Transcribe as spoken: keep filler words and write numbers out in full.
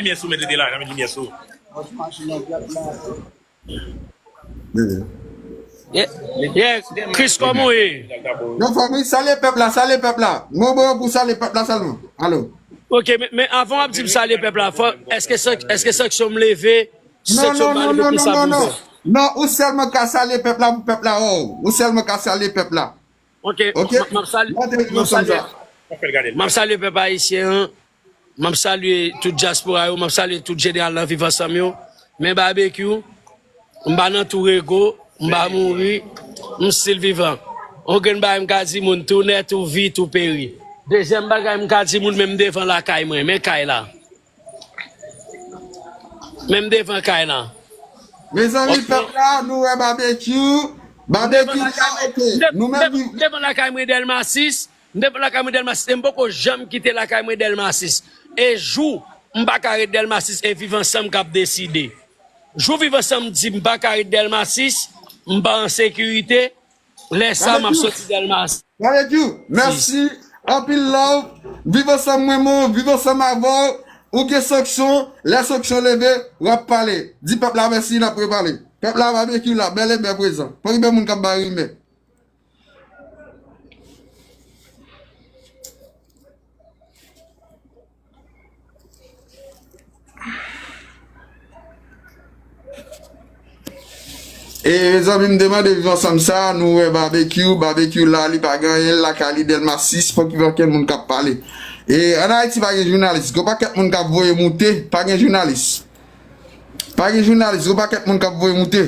limyè sou, mèt rete la, jan met limyè sou. Yeah, yeah. Chris, kòman w ye? Non, fanmi, salye pèp la, salye pèp la. Mwen, mwen, pou salye pèp la sèlman. Alo. Ok, men, men avan w ap di m salye pèp la, fò, èske, sank- èske sanksyon m leve? Non, non, non, non, non, non, non. Non, ou sèlman ka salye pèp la pou pèp la wè w. Ou sèlman ka salye pèp la. Ok, ok. M ap salye, m ap salye, m ap salye pèp ayisyen an. M ap salye tout dyaspora yo, m ap salye tout jeneral nan Viv Ansanm yo. Men Babekyou, m pa nan tou rego, m pa mouri, m still vivan. On grenn bagay m ka di moun, tou nèt ou vi, tou peri. Dezyèm bagay m ka di moun, men m devan lakay mwen, men kay la. Men m devan kay la. Mezanmi, pèp la, nou wè Babekyou. Babekyou la, ok. Nou menm. M devan lakay mwen Dèlma sis. M devan lakay mwen Dèlma sis. E m poko janm kite lakay mwen Dèlma sis. E jou m pa ka ret Dèlma sis, e Viv Ansanm k ap deside. Jou Viv Ansanm di m pa ka ret Dèlma sis, m pa an sekirite, lè sa m ap soti Dèlma sis. Babekyou, mèsi. Anpil love. Viv Ansanm mwen, mwen, Viv Ansanm avè w. Ou gen sanksyon, lè sanksyon leve, w ap pale. Di pèp la mèsi, n ap repale. Pèp la, Babekyou la, bèl e bèl prezan. Pa gen moun k ap bay rimè. E mezanmi, m te mande Viv Ansanm sa, nou wè Babekyou, Babekyou la, li pa gen anyen, l lakay li Dèlma sis, fòk gen moun k ap pale. E ann Ayiti pa gen jounalis, gon pakèt moun k ap voye moute, pa gen jounalis. Pa gen jounalis, gon pakèt moun k ap voye moute.